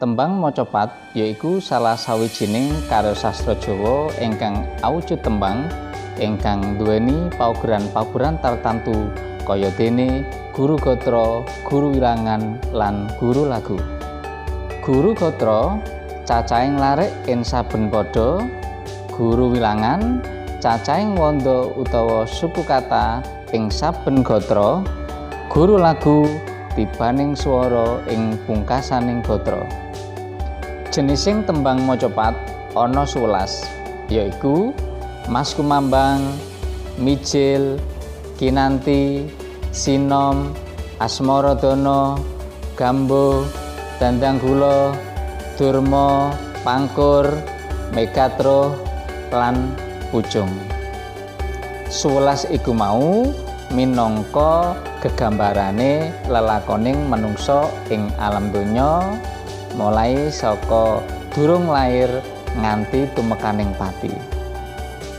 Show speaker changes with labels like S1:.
S1: Tembang macapat yaiku salah sawijining karya sastra Jawa ingkang awujud tembang ingkang nduweni paugeran-paugeran tartamtu kaya dene guru gatra, guru wilangan, lan guru lagu. Guru gatra cacahing larik ing saben pada, guru wilangan cacahing wanda utawa suku kata ing saben gatra, guru lagu tibaning swara ing pungkasaning gatra. Jenising tembang macapat ana 11, yaiku Maskumambang, Mijil, Kinanti, Sinom, Asmaradana, Gambuh, Dhandhanggula, Durma, Pangkur, Megatruh, lan Pucung. 11 iku mau minangka gegambarane lelakoning manungsa ing alam donya mulai saka durung lair nganti tumekaning pati.